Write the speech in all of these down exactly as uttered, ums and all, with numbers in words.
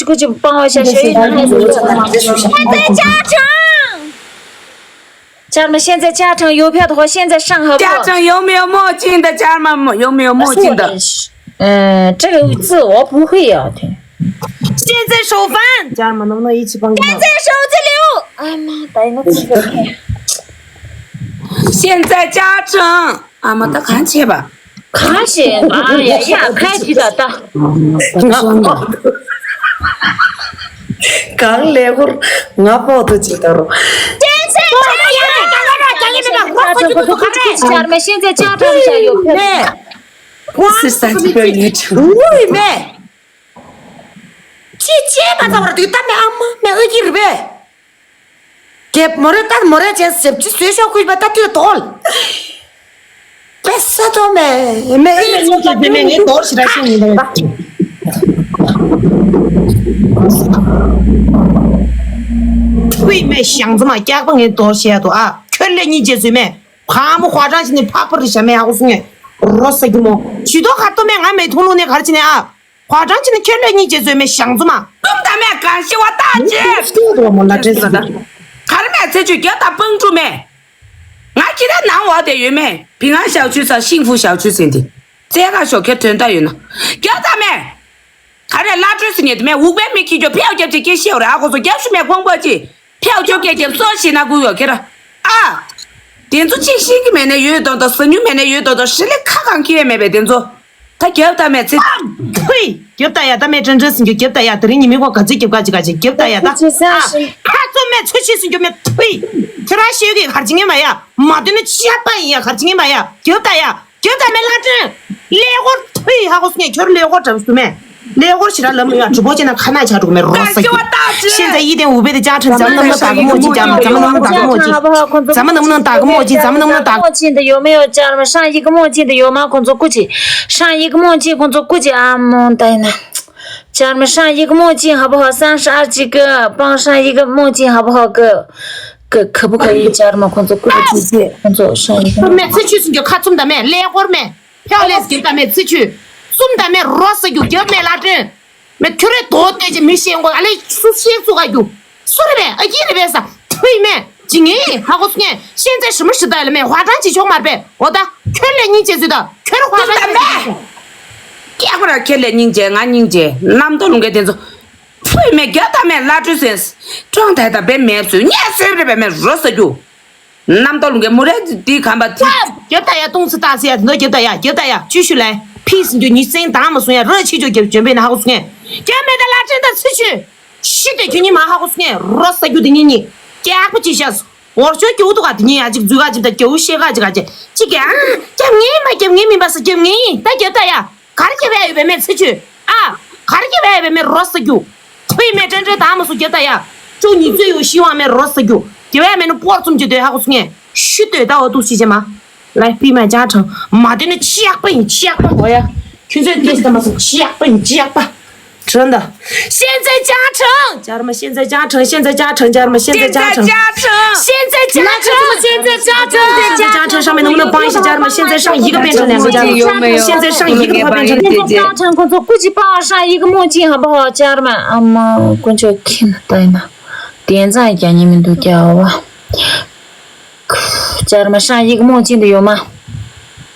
去过去帮我一下学一下。现在加成。家人们，现在加成邮票的话，现在上好不好？加成有没有墨镜的？家人们，有没有墨镜的？嗯，这个字我不会呀、对。现在手翻，家人们能不能一起帮个忙？现在手机留。哎妈，打一个这个。现在加成。 ཨ་མ་ད་གང་བྱེད་པ། གང་བྱེད་པ་ཡ་ཡ་ཁ་ཅི་ད་ད། གང་ལས་ཁུར་ང་ཕོག་ཏུ་ཅི་ད་རོ། ཅར་མ་ཤེས་ཚེ་ཅར་ཁྲམ་བྱ་ཡོད་ཕེབས། ནས། སི་ས་ཅི་པའི་ཉེ་ཆུ། ཝུའི་མེ། ཅི་ཅེས་མ་ཚང་བར་དུས་ད་མེ་ཨ་མ་མེ་ཨ་ཀི་རི་བེ། རྒྱབ་མོ་རེ་ལྟ་མོ་རེ་བྱས་ཟེབ་ཅི་བཟོས་ཤོག་ཁུས་པ་ལྟ་དུས་དོལ། པེ་ས་ཏོ་མེ་མེ་ཨེ་ཡིན་ཅོ་ད་དུས་མེ་ངའི་དོར་ཞི་ར་ཤི་ཡིན་པ། ཁུས་མེ་ཞང་ཚོ་མ་སྐྱག་པ་ངའི་དོར་ཤི་ཡ་དོ་ཨ་ཁྱོད་ལས་གཉིས་རྗེས་བཟོས་མེ་ཕ་མོ་ཧ་ཅང་ཞི་ནི་ཕ་ཕུ་རི་ཞ་མེ་ཡ་ཧོ་སུ་ངེ་རོ་ས་གི་མོ་ཇུས་ཏོ་ཁ་ཏོ་མེ་ང་མེ་ཐུང་ལུ་ནེ་གར་ཅི་ནེ་ཨ། ཕོ་བྲང་ཕྱི་ནས་ཁྱོད་ལས་གཉིས་རྗེས་བཟོས་མེད་ཞང་ཚོ་མ། གཏུམ་དང་མེད་གང་ཞི་བ་ལྟ་ཅི། ག་རེ་མེད་ཚེ་ཆུ་རྒྱབ་དང་སྤང་ཕྲུག་མེད། ང་ཁྱི་ར་ནང་བ་དེ་ཡོད་མེད་བི་ང་ཞའོ་ཆུ་ས་ཤིང་ཕུ་ཞའོ་ཆུ་ཟིན་ཏེ། རྩེ་ག་ཤོག་ཁྱེད་དོན་དག་ཡོད་ན། རྒྱབ་དང་མེད། ག་རེ་བླ་སྤྲུལ་ཟིན་ཉེ་དེ་མེད་འུག་པའི་མི་ཁྱི་ཁྱོད་ཕེའུ་རྒྱབ་ཅིག་སྐད་ཤེའུ་ར་ཨ་ཁོ་ཚོ་རྒྱབ་ཤུ་མེད་ཁོང་པོ་ཅི། ཕེའུ་ཁྱོད་སྐད་རྒྱབ་སོ་ཞིག་ན་གུ་ཡོད་ཁྱེད་ར། ཨ། དེ་ཚོ་གཅིག་ཤིང་གི་མེད་ནས་ཡོད་དོ་དོ་ཟ་ཉུ་མེད་ནས་ཡོད་དོ་དོ་ཧྲི་ལི་ཁ་གང་ཁྱི་ཡས་མེད་པས་དེ་ཚོ། ད་རྒྱབ་ད་མེད་ཚེ། ཕུའི། རྒྱབ་ད་ཡ་ད་མེད་ཀྲན་ཀྲན་ཟིན་རྒྱུ་རྒྱབ་ད་ཡ་ད་རིང་ཉི་མི་གོ་ག་ཚོད་རྒྱབ་ག་ཅི་ག་ཅི་རྒྱབ་ད་ཡ་ད། ཨ། ཁ་ཚོ་མེད་ཚོད་ཆེ་ཟིན་རྒྱུ་མེད་ཕུའི། ཁྱོད་རང་ཤེས་ཀྱི་གར་ཅི་ངེ་མ་ཡ། མ་དོན་ན་ཆི་ཡ་པ་ཡིན་ཡ་གར་ཅི་ངེ་མ་ཡ་རྒྱབ་ད་ཡ། རྒྱབ་ད་མེད་ལ་ཀྲན། ལས་སྐོར་ཕུའི་ཧ་གོ་སུ་ངེ་ཁྱོད་ལས་སྐོར་གྲབས་སུ་མེད། ལས་སྐོར་ཞི་ར་ལམ་ཡ་གྲུ་པོ་ཅེ་ན་ཁ་ན་ཆ་དྲུག་མེད་རོ་ས་རྒྱུ། ཤེས་ཚ་ཡི་དེ་འུ་བེ་དེ་ཅག་ཁྲིམས་ཛམ་ནམ་ནམ་ད་གི་མོ་ཅི་ཛམ་ནམ་ནམ་ད་གི་མོ་ཅི། ཛམ་ནམ་ནམ་ད་གི་མོ་ཅི་ཛམ་ནམ་ནམ་ད་གི་མོ་ཅི། མོ་ཅི་འདི་ཡོད་མེད་ཡོད་ཅར་མ་ཧྲང་ཡིག་གི་མོ་ཅི་འདི་ཡོད་མ་ཁོང་ཚོ་སྐུ་ཅི། ཧྲང་ཡིག་གི་མོ་ཅི་ཁོང་ཚོ་སྐུ་ཅི་ཨ་མོ་ད་ཡིན་ན། ཅར་མ་ཧྲང་ཡིག་གི་མོ་ཅི་ཧ་བ་ཧ་སང་ཧྲ་ཨར་ཅི་གི་པང་ཧྲང་ཡིག་གི་མོ་ཅི་ཧ་བ་ཧ་གི། གི་ཁ་བུ་ཁ་ཡིག་ཅར་མ་ཁོང་ཚོ་སྐུ་ཅི་ཅི་ཁོང་ཚོ་ཧྲང་ཡིག་གི་མོ་མེད་ཚེ་ཆུ་སུན་གྱི་ཁ་ཚུམ་ད་མེད་ལས་སྐོར་མེད། ཕྱག་ལས་ཀྱི་ད་མེད་ཚེ་ཆུ། གསུམ་ད་མེད་རོ་ས་རྒྱུ་རྒྱབ་མེད་ལ་ཀྲན། མེད་ཁྱོད་རེ་དོ་དེ་ཅི་མི་ཤེས་ངོ་ཨ་ལེ་སུ་ཤེས་སུ་ག་རྒྱུ། སུ་རེ་བས་ཨ་ཡིན་རེ་བས་ས་ཐུའི་མེད་ཇི་ངེ་ཧ་གོ་སུ་ངེ་ཤེས་ཚེ་ཧྲི་མ་ཧྲི་ད་ལ་མེད་ཧ་ཀྲང་ཅི་ཆོག་མར་པས་འོ་ད་ཁྱོད་ལས་གཉིས་བྱེད་ཚུལ་ད་ཁྱོད་ར་ཧ་ཀྲང་ཅི་ཆོག་མར། ཀྱག་པ་ར་ཁྱེད་ལས་སྙིང་རྗེ་ང་སྙིང་རྗེ་རྣམ་རྟོག་ལུང་གའི་དེ་ཚོ། ཐུའི་མེད་རྒྱ་ད་མེད་བླ་སྤྲུལ་སེམས། ཀྲང་དེ་ད་བེ་མེད་བཟོས་ཉེ་སོས་རེ་བེ་མེད་རོ་ས་རྒྱུ། རྣམ་རྟོག་ལུང་གའི་མུ་རེ་དེ་གམ་པ་དེ། རྒྱབ་ད་ཡ་ཏུང་སི་ཏ་སི་ཡ་དེ་ཚོ་རྒྱབ་ད་ཡ་རྒྱབ་ད་ཡ་ཅུ་ཤུ་ལེ། ཕིས་འདུག་ཉི་སེང་དང་མ་སོང་ཡ་ར་ཆི་ཅོ་རྒྱབ་བྱོན་པའི་ན་ཧ་གོ་སོང་ངས། རྒྱབ་མེད་ད་ལ་ཁྲེན་ད་ཚི་ཆུ། ཤི་དེ་ཁྱོད་ཉི་མ་ཧ་གོ་སོང་ངས་རོ་ས་རྒྱུ་དེ་ཉི་ཉི། ཀྱག་པ་ཅི་ཤ་སོ། འོར་ཆོས་རྒྱུ་དུ་ག་དེ་ཉི་ཡ་ཅིག་འཛུལ་ག་ཅིག་ད་རྒྱུ་ཤེས་ག་ཅིག་ག་ཅིག་ཅི་ག་ཨ། རྒྱབ་ངེས་མ་རྒྱབ་ངེས་མིན་པ་ས་རྒྱབ་ངེས་ཡིན་ད་རྒྱབ་ད་ཡ། གར་རྒྱབ་ཡ་ཡོད་པའི་མེད་ཚི་ཆུ། ཨ། གར་རྒྱབ་ཡ་ཡོད་པའི་མེད་རོ་ས་རྒྱུ། ཐུའི་མེད་ཁྲེན་ཁྲེན་དང་མ་སོང་རྒྱབ་ད་ཡ། ཅོ་ཉི་ཚོད་ཡོད་ཤི་བ་མེད་རོ་ས་རྒྱུ། རྒྱབ་ཡ་མེད་ནི་པོར་ཙུམ་ཅི་དོད་ཧ་གོ་སོང་ངས། ཤི་དོད་ད་འོ་ཏུ་ཤི་ཅེ་མ། 来，闭麦家常，马丁的七百一七百我呀，全在电视上面是七百一七百，真的。现在家常，家人们，现在家常，现在家常，家人们，现在家常，现在家常，现在家常，现在家常，现在家常上面能不能帮一下家人们？现在上一个变成两个家人，现在上一个的话变成两个家人。家常工作估计帮上一个梦境好不好，家人们？啊妈，工作看了，对呢，点赞一下，你们都叫我。 ཅར་མ་ཤང་ཡིག་མོ་ཅི་འདི་ཡོད་མ།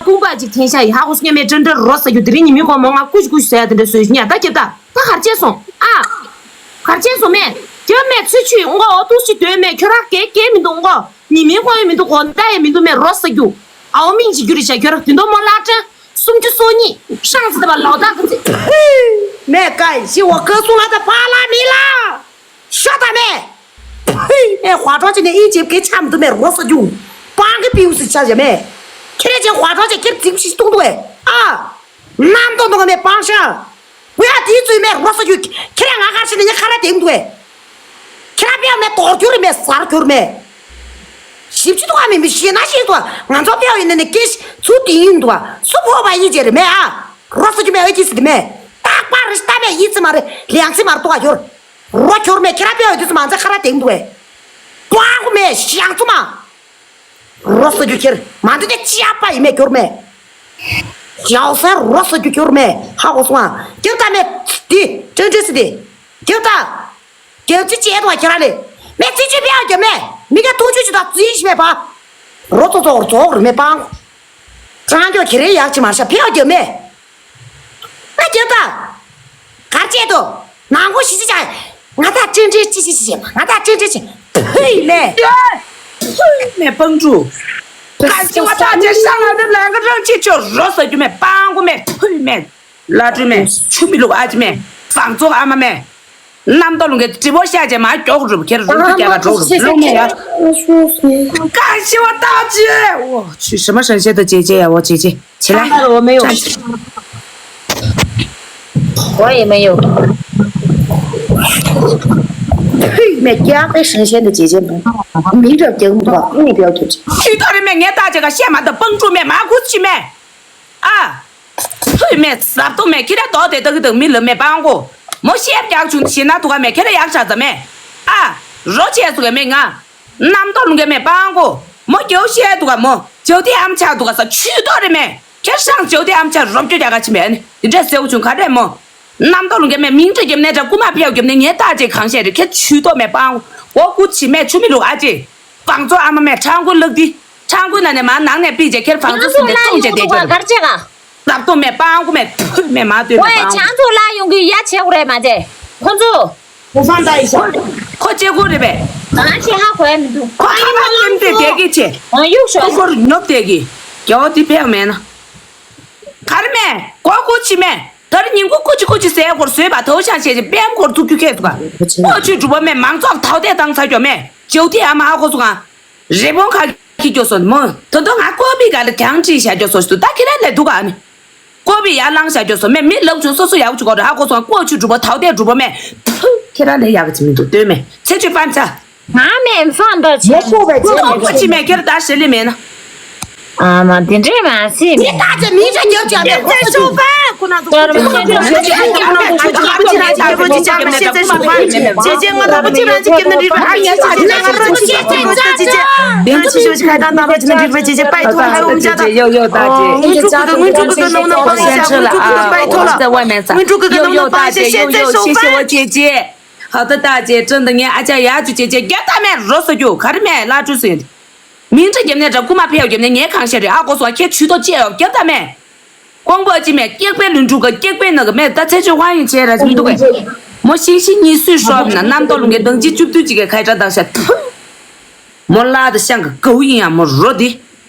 ཀུན་པ་ཅིག་འཐེན་ཤ་ཡི་ཧ་གོ་སྙེ་མེ་ཀྲན་ཀྲན་རོ་ས་རྒྱུ་དེ་རིང་ཉི་མིན་གོ་མོ་ང་ཀུ་ཤི་ཀུ་ཤི་ཟ་ཡ་དེ་འདྲ་བཟོས་ཤི་ཉ་ད་རྒྱབ་ད་ད་གར་བྱས་སོང་ཨ། གར་བྱས་སོང་མེ། རྒྱབ་མེ་ཚུ་ཆུ་ཨུ་གོ་ཨོ་ཏུ་ཤི་དོན་མེ་ཁྱོད་རང་གེ་གེ་མི་འདུག་ཨུ་གོ་ཉི་མིན་གོ་ཡི་མི་འདུག་གོ་ད་ཡི་མི་འདུག་མེ་རོ་ས་རྒྱུ། ཨའོ་མིང་ཅི་རྒྱུ་རི་ཤ་ཁྱོད་རང་དེ་འདོ་མོ་ལག་ཀྲན་སུམ་ཅུ་སོ་གཉིས་ཧྲང་ཙི་ད་བ་ལའོ་ད་གི་ཙི། མེ་ཀའི་ཤི་བ་ཀ་སུ་ལ་ད་པ་ལ་མི་ལ། ཤོ་ད་མེ། ཕུའི་མེ་ཧྭ་ཀྲོང་ཅི་ནས་ཨིན་ཅེབ་ཀེ་ཆམ་དུ་མེ་རོ་ས་རྒྱུ། པང་གི་པིའུ་སི་ཆ་ཞེ་མེ། ཁྱེད་རེ་ཅན་ཧྭ་ཀྲོང་ཅི་ཁྱེད་རྫིག་ཤི་གཏོང་དུ་བས། ཨ། ནམ་ཏོ་ཏོ་ག་མེ་པང་ཤ། ཝེ་ཨ་དེའི་ཚུའི་མེ་རོ་ས་རྒྱུ། ཁྱེད་རེ་ང་གར་ཤི་ནས་ཉི་ཁ་ར་དེང་དུ་བས། ཁྱེད་ར་པེའུ་མེ་དོར་གྱུར་མེ་ཟར་གྱུར་མེ། ཞིབ་ཅི་དུ་ག་མེ་མི་ཤེས་ན་ཤེས་དུ་ང་ཚོ་པེའུ་ཡིན་ནས་ནི་ཀེ་ཤི་ཚུ་དེང་ཡིན་དུ་བ་སུ་ཕོ་བ་ཡིན་ཅེ་རེ་མེ་ཨ། རོ་ས་རྒྱུ་མེ་ཨ་ཅི་སི་དེ་མེ། ཏག་པ་རི་ཤི་ཏ་མེ་ཡིད་ཚི་མ་རེ་ལེང་ཚི་མ་རེ་དུ་ག་གྱུར། རོ་གྱུར་མེ་ཁྱེད་ར་པེའུ་དུ་ཚི་མ་ཚ་ཁ་ར་དེང་དུ་བས། པང་གུ་མེ་ཤང་ཚུ་མ། རོ་ས་རྒྱུ་ཁྱེར་མ་འདི་ཏེ་ཅི་ཡ་པ་ཡི་མེ་གྱུར་མེ། ཞའོ་སེ་རོ་ས་རྒྱུ་གྱུར་མེ་ཧ་གོ་སོང་ཨ། རྒྱབ་ད་མེ། དེ་ཀྲན་ཀྲན་སི་དེ། རྒྱབ་ད། རྒྱབ་ཅི་ཅེ་དུ་བ་ཁྱེར་ར་ལེ། མེ་ཙི་ཅི་པེའུ་རྒྱབ་མེ། མི་ག་ཐུག་ཆུ་ཅི་དང་ཙི་ཤི་མེ་པ། རོ་ཙོ་ཙོ་རོ་ཙོ་རི་མེ་པང་། ཀྲང་ཀྱོ་ཁྱེར་རེ་ཡག་ཅི་མ་ཤ་པེའུ་རྒྱབ་མེ། ཨ་རྒྱབ་ད། གར་བྱེད་དོ། ནང་སྒོ་ཞི་ཞི་བྱ། ང་ད་ཅི་འདྲེ་ཅི་ཞི་ཞི་བྱེད་མ་ང་ད་ཅི་འདྲེ་ཅི། ཕུའི་མེ། ཕུའི་མེ་པང་ཀྲུ། ཁ་ཤི་བ་ད་ཅེ་ཤ་ང་ནི་ལན་ག་རང་ཅི་ཆོ་རོ་ས་རྒྱུ་མེ་པང་གུ་མེ་ཕུའི་མེ། ལ་ཀྲུ་མེ་ཆུ་མི་ལུག་ཨ་ཅི་མེ། བང་ཙོ་ཨ་མ་མེ། རྣམ་རྟོག་ལུང་གི་དྲི་བོ་ཤ་ཅེ་མ་ཀྱོག་རུབ་ཁྱེར་རུབ་ཏུ་རྒྱ་ག་གྲོག་རུབ་ལུང་མེ་ཡ། ཁ་ཤི་བ་ད་ཅེ། འོ་ཆུ་ཤི་མ་ཧྲན་ཤེ་ད་ཅེ་ཅེ་ཡ་འོ་ཅེ་ཅེ། 起来。我也没有。我也没有。ཕུའི་མེ་རྒྱག་པའི་ཧྲན་ཤེ་ད་ཅེ་ཅེ་མ། མི་འདྲ་རྒྱག་མི་འདུག་ཨུ་རྒྱག་རྒྱག་ཅེ། ཆུ་ཏོ་རི་མེ་ངས་ད་ཅེ་ག་ཤེ་མ་ད་པང་ཀྲུ་མེ་མ་གུ་ཅི་མེ། ཨ། ཕུའི་མེ་ཟབ་ཏོ་མེ་ཁྱེད་ར་དོ་དེ་ད་གི་ད་མི་ལ་མེ་པང་གོ། མོ་ཤེབ་རྒྱག་བྱུང་ཤེ་ན་དུ་ག་མེ་ཁྱེད་ར་ཡག་ཆ་ཙ་མེ། ཨ། རོ་ཆེ་སུ་ག་མེ་ང་། རྣམ་རྟོག་ལུང་ག་མེ་པང་གོ། མོ་རྒྱའུ་ཤེ་དུ་ག་མོ། རྒྱའུ་དེ་ཨམ་ཆ་དུ་ག་ས་ཆུ་ཏོ་རེ་མེ། ཁྱེད་ཤང་རྒྱའུ་དེ་ཨམ་ཆ་རོབ་རྒྱུ་རྒྱ་ག་ཆི་མེ་ནི། དེ་འདྲ་སེའུ་བྱུང་ག་རེ་མོ། རྣམ་རྟོག་ལུང་ག་མེ་མིང་ཁྲི་རྒྱབ་ནས་ད་རྐུ་མ་ཕེའུ་རྒྱབ་ནས་ངས་ད་ཅེ་གང་ཤེ་རེ་ཁྱེད་ཆུ་ཏོ་མེ་པང་གོ། གུ་ཆི་མེ་ཆུ་མི་ལུག་ཨ་ཅེ། བང་ཙོ་ཨ་མ་མེ་ཕྲང་གུ་ལག་དི། ཕྲང་གུ་ན་ནས་མ་ནང་ནས་པི་ཅེ་ཁྱེར་བང་ཙོ་སུ་ནས་ཙོང་ཅེ་དེ་ཁྱེར། གར་ཅེ་ག་ལབ་ཏོ་མེ་པང་གུ་མེ་ཕུ་མེ་མ་ཏོ་མེ་ཝེ་པང་ཅང་ཙོ་ལ་ཡོང་གི་ཡ་ཆེ་གུ་རེད་མ་ཅེ། ཁོ་ཚོ། ཧུ་ཧྥང་ཏ་ཡི་ཤ། ཁོ་ཅེ་གུ་རེད་པས། ང་ཤེ་ཧ་གོ་ཡ་མི་འདུག་ཁོ་ཁ་པ་ལེམ་ཏེ་དེ་གི་ཅེ། ཨང་ཡུག་ཤོ། ཁོ་ཁོར་ཉོབ་དེ་གི། རྒྱལ་བ་དེ་ཕེབས་མེད་ན། གར་མེ། གོ་གུ་ཆི་མེ། ད་རེ་ཉིན་གུང་ཀུ་ཅི་ཀུ་ཅི་ཟས་སྐོར་བཟོས་པ་དའུ་ཤང་བྱས་ཅིང་པད་མ་སྐོར་ཚུགས་རྒྱུ་ཁེལ་ཚུགས་ག་ཀོ་ཆུ་གྲུ་པ་མེ་མང་ཚོགས་དའོ་ཏེ་བཏང་ཚར་གྱོ་མེ། ཇའུ་ཏི་ཨ་མ་ཧ་གོ་སོང་ང་། རི་བོང་ཁ་ཁྱི་གྱོ་སོང་མོ། ད་དུང་ང་ཀོ་བི་ག་ལ་གྱང་ཅི་བྱ་གྱོ་སོ་ཞིག་ད་ཁྱེད་རང་ལས་འདུག་ག་ནི། ཀོ་བི་ཡར་ལངས་བྱ་གྱོ་སོ་མེ་མི་ལབ་བྱུང་སོ་སོ་ཡག་བྱུང་གོ་ར་ཧ་གོ་སོང་ང་ཀོ་ཆུ་གྲུ་པ་དའོ་ཏེ་གྲུ་པ་མེ། ཐུ། ཁྱེད་རང་ལས་ཡག་གི་ཅི་མི་འདུག་ལྟོས་མེ་ཚེ་ཆུ་པན་ཚ། ང་མེ་ཧྥང་ད་ཆེ། མོ་ཀོ་བའི་ཅེ་མེ་ཀོ་ཅི་མེ་ཁྱེར་ད་ཞེ་ལི་མེ་ན། ཨ་མ་དེ་འདྲས་མ་སྲིད་མེ། དེ་ལྟ་ཅེ་མི་ཅེ་རྒྱབ་ཅེ་མེ་ཀོ་ཅི་ཅོ་ཕན་ཁོ་ན་ཚོ་ཀོ་ཅི་ཅོ་ཕན་ཁོ་ན་ཚོ་ཀོ་ཅི་ཅོ་ཕན་ཁོ་ཅི་ཅོ་ཕན་ཁོ་ཅི་ཅོ་ཕན་ཁོ་ཅི་ཅོ་ཕན་ཇེ་ཇེ་ང་ད་པོ་ཅི་རང་ཅི་ཀེ་ན་རི་བ་ཨ་ཡ་ཅི་ཅི་ང་རོ་ཅི་ཅི་ཅི་ཅི་ཅི་ཅི་དེ་ཚོ་ཞིག་ཞིག་ཁ་ད་ད་པོ་ཅི་ན་རི་བ་ཅི་ཅི་པའི་ཐོག་ཧ་ཡོམ་ཅ་ད། ཡོ་ཡོ་ད་ཅི། ངུ་ཕྲུ་གུ་ད་ངུ་ཕྲུ་གུ་ད་ནོ་ནོ་པ་ཤ་ངུ་ཕྲུ་གུ་ད་པའི་ཐོག་ལ་ངུ་ཕྲུ་གུ་ད་ནོ་ནོ་པ་ཤ་ཤེས་ཚེ་ཤོག་པ། ཧ་ད་ད་ཅེ་ཀྲན་ད་ངའི་ཨ་ཅག་ཡག་ཅུ་ཅེ་ཅེ་རྒྱ་ད་མེ་རོ་སོ་རྒྱུ་ག་རེ་མེ་ལ་ཀྲུ་སེ། མིང་ཁྲི་རྒྱབ་ནས་ར་རྐུ་མ་ཕེ་ཡོ་རྒྱབ་ནས་ངའི་གང་ཤེས་རེད་ཨ་གོ་སོང་ཁྱེད་ཇུས་གཏོགས་ཅེ་ཡོ་རྒྱ་ད་མེ། ཀོང་པོ་ཅི་མེ་སྐྱེག་པའི་ལུན་ཕྲུག་ག་སྐྱེག་པའི་ནག་མེ་ད་ཚེ་ཆུ་ཧ་ཡིན་ཅེ་ར་ཅི་མི་འདུག་གས། མོ་ཤིང་ཤི་གཉིས་སུས་ཤོབ་ན་རྣམ་རྟོག་ལུང་གི་དང་ཅི་བཅུ་བདུན་ཅིག་གི་ཁའི་གྲ་དང་ཤ་ཐུ། མོ་ལ་ད་ཤང་གི་གའུ་ཡིན་ཡང་མོ་རོ་དི།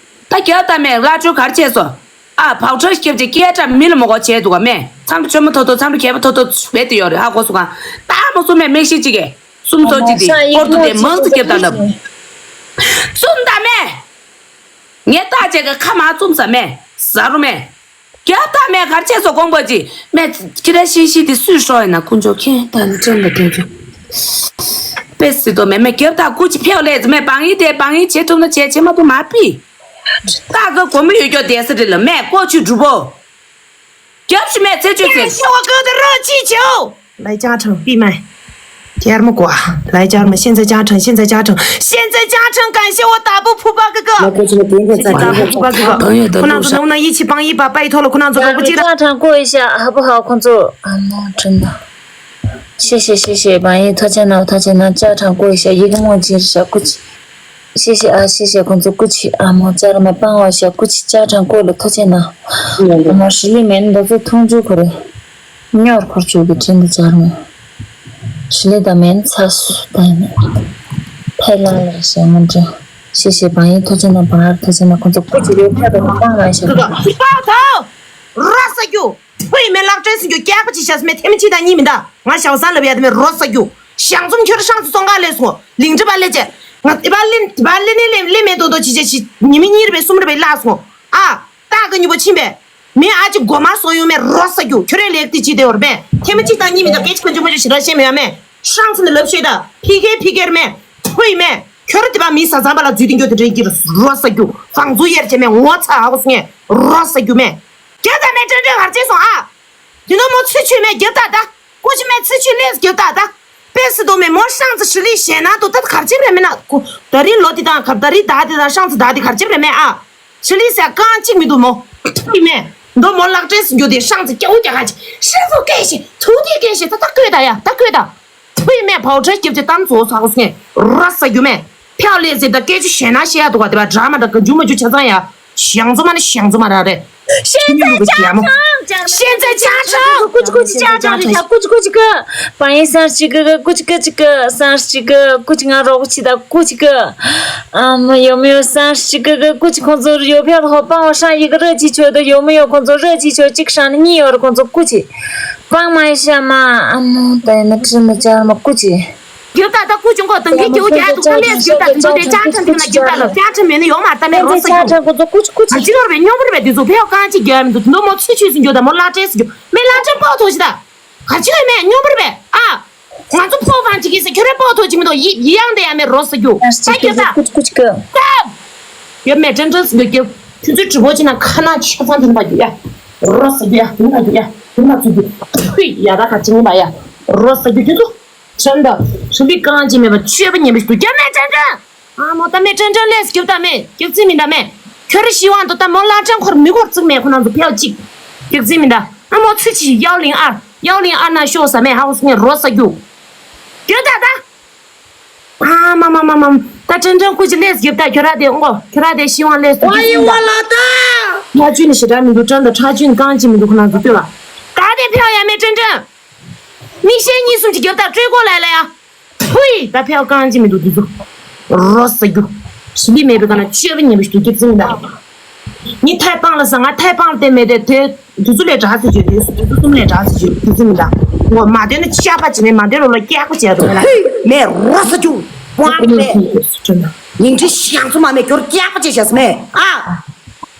ད་རྒྱ་ད་མེ་ལ་ཀྲུ་ག་རེ་ཆེ་སོ། ཨ་བག་ཁྲ་སྐྱབས་ཀྱི་སྐད་གྲགས་མི་ལ་མོ་གོ་བྱས་འདུག་ག་མེ། ཚང་མ་ཆོ་མ་ཐོ་ཐོ་ཚང་མ་གད་པ་ཐོ་ཐོ་བེད་དུ་ཡོད་རེད། ཧ་གོ་སོང་ག་ད་མོ་སོ་མེ་མིག་ཤེས་ཅིག་གེ་སུམ་སོ་ཅི་དེ་ཀོར་ཏུ་དེ་མང་ཙི་སྐྱབས་དང་འདབ་སུམ་ད་མེ། ངས་ལྟ་བྱས་ག་ཁ་མ་བཙུམ་ས་མེ་ཟ་རུ་མེ། རྒྱབ་ད་མེ་གར་ཆས་སོ་ཀོང་པོ་ཅི་མེ། ཁྱི་ར་ཤི་ཤི་དེ་སུས་ཤོ་ཡིན་ན་ཁུ་ཆོ་ཁྱེད་ད་ནི་ཅན་ལ་ཁྱེད་ཆོ། པེ་སི་དོ་མེ་མེ་རྒྱབ་ད་ཀུ་ཅི་ཕེའོ་ལེ་ཙི་མེ་བང་ཡི་དེ་བང་ཡི་བྱེད་ཐུབ་ན་བྱེད་བྱེད་མ་ཐུབ་མ་པི། ད་ག་གོ་མི་ཡོད་སྐྱོ་དེ་སི་རི་ལ་མེ་ཀོ་ཆུ་གྲུ་པོ། རྒྱབ་ཤི་མེ་ཚེ་ཆུ་ཚེ། ཤི་བ་ཀོ་དེ་རོ་ཅི་ཆེའོ། 来家政闭麦。 第二幕过啊，来家嘛，现在家政，现在家政，现在家政，感谢我打不扑吧哥哥，谢谢打不扑吧哥哥，朋友的路上，可能能不能一起帮一把，拜托了，可能能不能家长过一下好不好？工作啊，那真的，谢谢谢谢，万一他在那，他在那，家长过一下，一个梦境小过去，谢谢啊，谢谢工作过去啊，莫家人们帮我一下，过去家长过了，他在那，我们实力没那么多，通知过来。 སྙོར་འཁོར་བཅུག་གི་དྲིན་དུ་སྦྱར་མོད། ཞི་ལི་དང་མེན་ཚ་སུ་ད་ནི། ཕེ་ལ་ལ་ཞེ་ངོ་འདྲི། ཤེ་ཤེ་བང་ཡིན་ཐོ་ཅན་ན་བང་ཨར་ཐོ་ཅན་ན་ཁོང་ཚོ་ཀུ་ཅི་ཡོད་ཕེ་དང་བང་ལ་ཞེ་ངོ་འདྲི། ཧི་པའོ་ཐའོ། ར་ས་རྒྱུ། ཕུ་ཡི་མེ་ལག་ཁྲེལ་སུ་རྒྱུ་སྐྱག་པ་ཅི་ཤ་སི་མེ་ཐེ་མི་ཅི་དང་གཉིས་མི་འདའ། ང་ཞའོ་སང་ལབ་ཡ་དེ་མེ་རོ་ས་རྒྱུ། ཞང་ཚོམ་ཁྱོད་ཧྲང་ཚོ་ཙོང་ཀ་ལས་སོང་། ལིང་ཏི་པ་ལས་ཅེ། ང་ཏི་པ་ལིན་ཏི་པ་ལིན་ནི་ལིན་ལིན་མེ་ཏོ་ཏོ་ཅི་ཅེ་ཅི་ཉི་མི་གཉིས་རེ་བེ་གསུམ་རེ་བེ་ལ་སོང་། ཨ། ཏག་གི་ཉིན་པོ་ཕྱིན་པས། མི་ཨ་ཅི་མགོ་མ་སོ་ཡོང་མེ་རོ་ས་རྒྱུ་ཁྱོད་རའི་ལེགས་ཏི་ཅི་དེ་བར་པས་ཐེ་མི་ཅི་དང་གཉིས་མི་དང་སྐད་ཅི་ཁ་ཅུ་མ་ཅུ་ཞི་ར་ཤེས་མེ་ཡ་མེ་ཧྲང་ཚི་ནི་ལབ་ཤེས་ད་ཕི་ཁེ་ཕི་ཁེར་མེ་ཕུ་ཡི་མེ་ཁྱོད་ར་དེ་པ་མི་ས་ཚང་པ་ལ་འཛུལ་ཏི་འགྱོ་དེ་རེད་ཀྱི་རོ་ས་རྒྱུ་ཧྥང་ཚུ་ཡར་ཅེ་མེ་ངོ་ཚ་ཧ་གོ་སོང་ངེ་རོ་ས་རྒྱུ་མེ་རྒྱབ་ད་མེ་ཀྲེན་ཀྲེན་ཧར་ཅེ་སོང་ཨ། དེ་ནོ་མོ་ཚུ་ཆུ་མེ་རྒྱབ་ད་ད། ཀུ་ཅི་མེ་ཚུ་ཆུ་ལེས་རྒྱབ་ད་ད། པེ་སི་དོ་མེ་མོ་ཧྲང་ཚི་ཧྲི་ལི་ཞེ་ན་དོ་ད་གར་ཅིབ་རེ་མེ་ན་ཀུ། ད་རི་ལོ་དི་དང་གར་ད་རི་ད་དི་དང་ཧྲང་ཚི་ད་དི་གར་ཅིབ་རེ་མེ་ཨ། ཧྲི་ལི་སེ་ཀང་ཅིག་མི་དུ་མོ། ཐུ་ཡི་མེ། མདོ་མོ་ལག་ཏྲེས་འགྱོ་དི་ཧྲང་ཚི་ཀྱའུ་ཀྱ་ག་ཅི། ཧྲི་ཚོ་ཀེ་ཤེ་ཐུ་དི་ཀེ་ཤེ་ད་ད་ཀོས་ད་ཡ་ད་ཀོས་ད། ཐུ་ཡི་མེ་བའོ་ཁྲེ་སྐྱིབ་ཅི་ཏམ་ཚོ་ཚ་གོ་སེ་ར་ས་རྒྱུ་མེ། ཕེའོ་ལེ་ཟེ་ད་སྐད་ཅི་ཞེ་ན་ཞེ་ཡ་དུ་ག་དི་བ་འདྲ་མ་འདྲ་ག་འཇུ་མ་འཇུ་ཆ་ཚང་ཡ། ཞང་ཚོ་མ་ནི་ཞང་ཚོ་མ་ར་རེད། 现在家长，现在家长，ཀུ་ཅི་ཀུ་ཅི་家长རེད་ཤག་ཀུ་ཅི་ཀུ་ཅི་ཀི། 帮一下这个个，ཀུ་ཅི་ཀུ་ཅི་ཀི། 三十几个，ཀུ་ཅི་ང་རོགས་ཀྱི་ད་ཀུ་ཅི་ཀི། ཨ་མ་有没有三十几个个，ཀུ་ཅི་ཁོང་ཚོ་有票的话，帮我上一个热气球的，有没有？ཁོང་ཚོ་热气球གཅིག་上གཉིས་ཡོད་རེད། ཁོང་ཚོ་ཀུ་ཅི། 帮忙一下嘛，ཨ་མ་ད་ཡིན་ན་ཁྲིམས་ལ་བཅར་མ་ཀུ་ཅི། རྒྱབ་ད་ད་ཀུ་ཅུང་གོ་དང་གི་རྒྱུ་རྒྱ་དུ་ཀ་ལེས་རྒྱབ་ད་དུ་དེ་ཅང་ཁྲམ་དུ་ན་རྒྱབ་ད་ལ་ཅང་ཁྲམ་མེད་ནི་ཡོང་མ་ད་མེད་རོ་ས་རྒྱུ། ཀུ་ཅི་ཀུ་ཅི་ཀུ་ཅི། ཅི་ཡོར་བའི་སྙོམས་པར་བའི་དུས་ཚོད་ཕེའོ་གང་ཅི་རྒྱབ་མི་འདུག་མདོ་མོ་ཚུ་ཆུས་སུ་རྒྱུ་ད་མོ་ལ་ཏྲེས་སུ་རྒྱུ་མེ་ལ་ཅན་པོ་ཐོ་ཞི་ད། ག་ཅི་ཡོད་མེད་སྙོམས་པར་བའི་ཨ། ང་ཚོ་ཕོ་བང་ཅི་གི་སེ་ཁྱོད་རའི་པོ་ཐོ་ཅི་མི་འདུག་ཡི་ཡི་ཡང་དེ་ཡ་མེད་རོ་ས་རྒྱུ། ད་རྒྱབ་ད། ཀུ་ཅི་ཀུ་ཅི་ཀི། ཡོད་མེད་ཏྲན་ཏྲན་སུ་རྒྱུ་རྒྱབ་ཁྱོད་ཚོའི་གྲི་པོ་ཅི་ན་ཁ་ན་ཆ་ཚང་དུ་མ་རྒྱུ་ཡ། རོ་ས་རྒྱུ་ཡ་དུ་མ་རྒྱུ་ཡ་དུ་མ་ཚུ་རྒྱུ། ཕུ་ཡ་ད་ག་ཅི་མི་མ་ཡ་རོ་ས་རྒྱུ་ཁྱོད་ཚོ། ཁྲིམས་དང་ཁྲིམས་པའི་རྐང་གཅིག་མེད་པ་ཆོས་པ་ཉན་པའི་དུས་རྒྱ་མེད་ཅན་ཅན། ཨ་མོ་ད་མེད་ཅན་ཅན་ལས་སྐྱིབ་ད་མེད་སྐྱིབ་རྩིས་མིན་ད་མེད། ཁྱོད་རི་ཤི་དབང་དུ་ད་མོ་ལ་ཅན་འཁོར་མི་འཁོར་བཙུགས་མེད་ཁོ་ན་ཚོ་ཕེའོ་གཅིག་སྐྱིབ་རྩིས་མིན་ད། ཨ་མོ་ཚུ་ཆི་ཡའོ་ལིང་ཨར་ཡའོ་ལིང་ཨར་ན་ཤོག་ས་མེད་ཧ་གོ་སོང་ངས་རོ་ས་རྒྱུ། སྐྱིབ་ད་ད། ཨ་མ་མ་མ་མ་ད་ཅན་ཅན་ཀུ་ཅི་ལས་སྐྱིབ་ད་ཁྱོད་ར་དེ་ཨོ་ཁྱོད་ར་དེ་ཤི་དབང་ལས་སུ་ཡ་ཡི་བ་ལ་ད། ང་ཆུ་ནི་ཞི་དྲག་མི་འདུག་ཅན་ད་ཁྲ་ཆུ་ནི་རྐང་གཅིག་མི་འདུག་ཁོ་ན་ཚོ་ལྟོས་ལ། ད་དེ་ཕེའོ་ཡ་མེད་ཅན་ཅན། མིག་ཤེལ་གཉིས་གསུམ་གྱི་རྒྱབ་ད་སྤྲོད་གོ་ལ་ལ་ཡ། ཕུའི་ད་ཕེའོ་རྐང་གཅིག་མི་འདུག་དུས་ཚོད། རོ་ས་རྒྱུ། ཞི་ལི་མེད་པའི་ཀ་ན་ཆོས་པ་ཉན་པའི་ཞུ་སྐྱིད་ཙིང་ད། ནི་ཐའི་པང་ལ་ས་ང་ཐའི་པང་ལ་བལྟས་མེད་དེ་དེ་དུས་ཚོད་ལས་དྲག་ཚེ་བརྗོད་དུས་དུས་ཚོད་གསུམ་ལས་དྲག་ཚེ་བརྗོད་སྐྱིད་ཙིང་ད། ངོ་མ་བསྟན་ན་ཆགས་པ་བྱེད་མེད་མ་བསྟན་རོ་ལ་སྐྱག་པ་བྱས་རོ་ལ། མེ་རོ་ས་རྒྱུ། པང་མེ། ཉིན་ཁྲི་ཤང་ཚོ་མ་མེ་གྱོར་སྐྱག་པ་བྱས་བྱས་སོ་མེ་ཨ།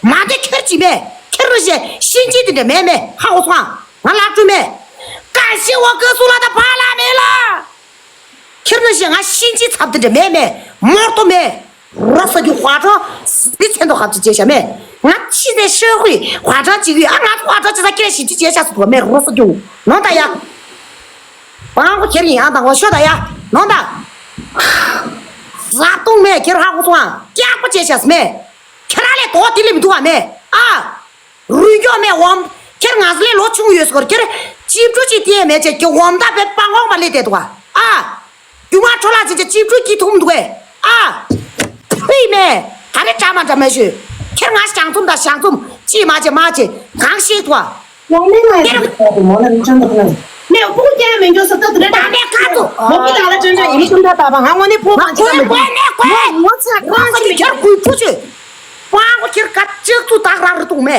མ་དེ་ཁྱེར་གྱིས་མེ་ཁྱེར་རུ་བྱས་གཤིན་རྗེ་དེ་འདྲ་མེད་མེ་ཧ་འོ་སོང་ང་ལག་བཀྲུ་མེ། ཀ་ཤི་འོ་ཀ་སུ་ལ་ད་ཕ་ལ་མེ་ལ། ཁྱེར་ནི་ཞེས་ང་གཤིན་རྗེའི་ཚབ་དེ་འདྲ་མེད་མེད་མོར་ཏོ་མེད། རོ་ས་རྒྱུ་ཧྭ་ཀྲང་སི་ཚན་དོ་ཧབ་ཅི་བྱས་ཤ་མེད། ང་ཕྱི་ནས་ཤོད་ཧུས་ཧྭ་ཀྲང་ཅི་གི་ཨ་ང་ཧྭ་ཀྲང་ཅི་ས་སྐད་ཞིབ་ཅི་བྱས་ཤ་སུ་དོ་མེད་རོ་ས་རྒྱུ་ནོ་ད་ཡ། བང་གོ་ཁྱེར་ཡིན་ཨ་དང་གོ་ཤོད་ད་ཡ་ནོ་ད། ཟ་བཏུང་མེད་ཁྱེར་ཧ་གོ་སོང་ཨ་སྐྱག་པ་བྱས་ཤ་སི་མེད། ཁྱེར་ཨ་ལས་དོ་དེ་ལས་མི་འདུག་ཨ་མེད་ཨ། རུས་སྐྱོ་མེད་འོམ། ཁྱེར་ང་ཟི་ལས་ལོ་ཆུང་ཡོད་སྐོར་ཁྱེར་ཅིབ་ཀྲུ་ཅིག་ཏིའི་མེད་ཅེས་ཀྱི་འོམ་ད་བེ་པང་འོག་མ་ལས་བསྡད་འདུག་ཨ། རྒྱུ་མ་འཕྲོ་ལ་ཅི་ཅེ་ཅིབ་ཀྲུ་ཀྱི་ཐུམ་འདུག་ཨེ་ཨ། ཧུའི་མེ། ད་རེ་འདྲ་མ་འདྲ་མེད་ཞུ། ཁྱེར་ང་ཞང་ཚུམ་དང་ཞང་ཚུམ་ཅི་མ་ཅེ་མ་ཅེ་གང་ཤེས་ཐུ་ཨ། ཡང་མེད་ང་ཡང་ཁྱེར་མོ་ལ་རིན་ཆེན་འདུག་ན། མེ་སྤུ་གུ་རྒྱལ་མེད་འགྱོ་ས་ད་དེ་རེ་ད་མེད་ཁ་ཐུ། མོ་གི་ད་ལ་ཅན་ཅན་ཡིན་ཁྱུམ་ད་ད་པ་ང་ངོ་ནི་ཕོ་གང་ཅི་ད་མི་འདུག་ངོ་ཚ་གང་ཅི་མི་ཁྱེར་གུས་ཁུ་ཅེ། པང་གོ་ཁྱེར་ཀ་ཅིག་ཚུ་དག་ར་རི་ཏུང་མེ།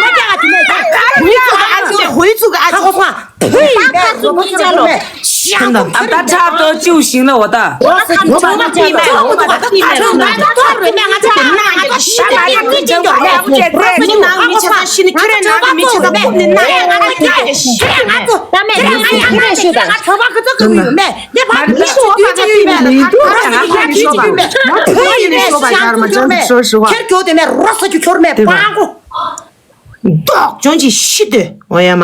ཧུའི་ཙུ་གི་ཨ་ཅེ། ཨ་ད་ཁྲག་ཏོ་ཅིའུ་ཞིང་ལ་འོ་ད། ཁྱེར་གྱོ་དེ་མེད་རོ་ས་ཀྱི་ཁྱོར་མེད་པང་གོ། མདོག་ཅོང་ཅི་ཤི་དོ། འོ་ཡ་མ།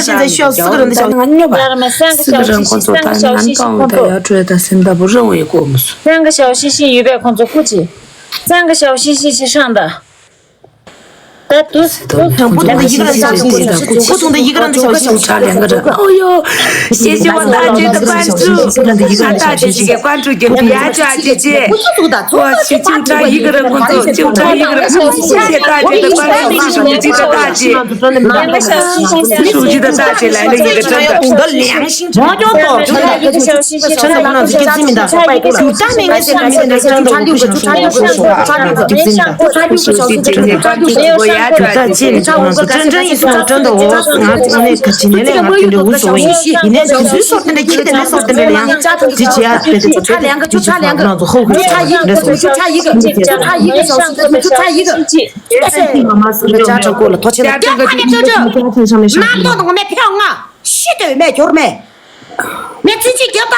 现在需要四个人的小，俺牛吧。 三个小学生，三个小学生，三个小学生，三个小学生，三个小学生，预备工作，过去。三个小学生是上的。 不同的一个人的小心心，不同的一个人的小心心。 差两个人。哦哟，谢谢我大姐的关注，大姐姐关注给我们雅雅姐姐。我去，就差一个人工作，就差一个人。谢谢大姐的关注，是手机的大姐，是手机的大姐来了一个真的。懂得良心，真的，真的不能自己自命的，就当明明是明明的，真的我不想说，我不想说，我不想说，就差一个小时，真的，就差一个小时。 不在这里，真的是真正意思，我真的，我，我，我那个几年来，我真的无所谓。你那只是说真的，一点都说真的呀。这几啊，就差两个，就差两个，就差一个，就差一个，就差一个小时，就差一个。妈妈是家长过了，多钱了？家长个家庭上面上。妈妈，我没票啊，是的，没票没。没自己给吧。